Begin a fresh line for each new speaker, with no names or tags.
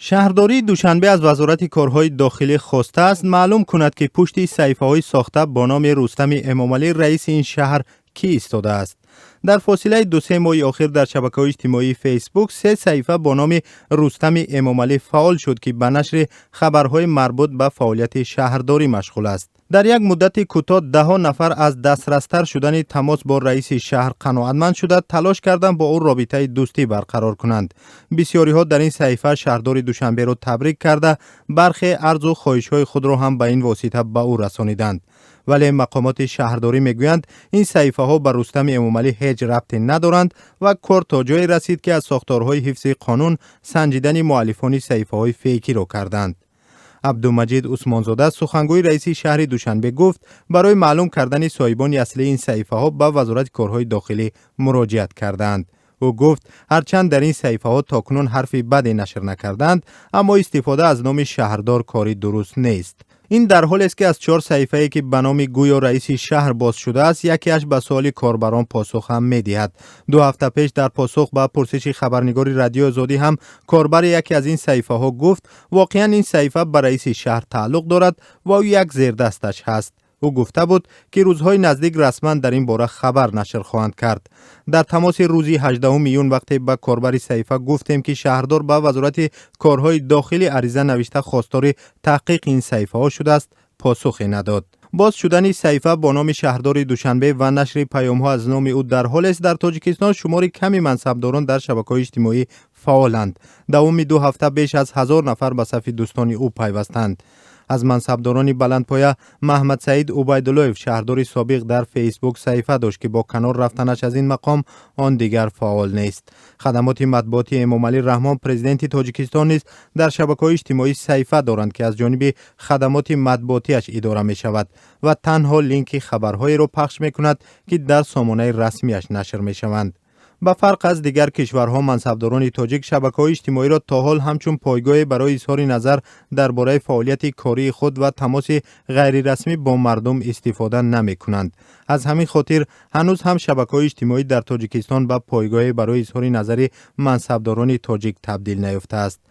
Шаҳрдории Душанбе аз Вазорати корҳои дохилӣ хостааст, маълум кунад, ки пушти саҳифаҳои сохта бо номи Рустами Эмомалӣ, раиси ин шаҳр, кӣ истодааст. Дар фосилаи 2-3 моҳи охир дар шабакаҳои иҷтимоии Фейсбук се саҳифа бо номи Рустами Эмомалӣ фаъол шуд, ки ба нашри хабарҳои марбут ба фаъолияти шаҳрдорӣ машғул аст. Дар як муддати кӯтоҳ даҳҳо нафар аз дастрастар шудани тамос бо раиси шаҳр қаноатманд шуда, талош карданд бо ӯ робитаи дӯстӣ барқарор кунанд. Бисёриҳо дар ин саҳифа шаҳрдори Душанберо табрик карда, бархе арзу хоҳишҳои худро ҳам ба ин восита ба ӯ расониданд. Вале мақомоти шаҳрдорӣ мегӯянд, ин саҳифаҳо ба Рустами Эмомалӣ ҳеҷ рабте надоранд ва кор то ҷое расид, ки аз сохторҳои ҳифзи қонун санҷидани муаллифони саҳифаҳои фейкиро карданд. Абдумаҷид Усмонзода, сухангӯи раиси шаҳри Душанбе, гуфт, барои маълум кардани соҳибони аслии ин саҳифаҳо ба Вазорати корҳои дохилӣ муроҷиат кардаанд. Ӯ гуфт, ҳарчанд дар ин саҳифаҳо то кунун ҳарфи баде нашр накардаанд, аммо истифода аз номи шаҳрдор кори дуруст нест. Ин дар ҳолест, ки аз чор саҳифае, ки ба номи гӯё раиси шаҳр боз шудааст, якеаш ба суоли корбарон посух ҳам медиҳад. 2 ҳафта пеш дар посух ба пурсиши хабарнигори Радиои Озодӣ ҳам корбари яке аз ин саҳифаҳо гуфт, воқеан ин саҳифа ба раиси шаҳр тааллуқ дорад ва ӯ як зердасташ ҳаст. Ӯ гуфта буд, ки рӯзҳои наздик расман дар ин бора хабар нашр хоҳанд кард. Дар тамоси рӯзи 18 июн, вақте ба корбари саҳифа гуфтем, ки шаҳрдор ба Вазорати корҳои дохилӣ ариза навишта, хостори таҳқиқи ин саҳифаҳо шудааст, посухе надод. Боз шудани саҳифа бо номи шаҳрдори Душанбе ва нашри паёмҳо аз номи ӯ дар ҳолест, дар Тоҷикистон шумори ками мансабдорон дар шабакаҳои иҷтимоӣ фаъоланд. Давоми 2 ҳафта беш аз 1000 нафар ба сафи дӯстони ӯ пайвастанд. Аз мансабдорони баландпоя Маҳмадсаид Убайдуллоев, шаҳрдори собиқ, дар Фейсбук саҳифа дошт, ки бо канор рафтанаш аз ин мақом он дигар фаъол нест. Хадамоти матбуоти Эмомалӣ Раҳмон, президенти Тоҷикистон, низ дар шабакаҳои иҷтимоӣ саҳифа доранд, ки аз ҷониби хадамоти матбуотиаш идора мешавад ва танҳо линки хабарҳоеро пахш мекунад, ки дар сомонаи расмиаш нашр мешаванд. Ба фарқ аз дигар кишварҳо, мансабдорони тоҷик шабакаҳои иҷтимоиро то ҳол ҳамчун пойгоҳе барои изҳори назар дар бораи фаъолияти кории худ ва тамоси ғайрирасмӣ бо мардум истифода намекунанд. Аз ҳамин хотир ҳанӯз ҳам шабакаҳои иҷтимоӣ дар Тоҷикистон ба пойгоҳе барои изҳори назари мансабдорони тоҷик табдил наёфтааст.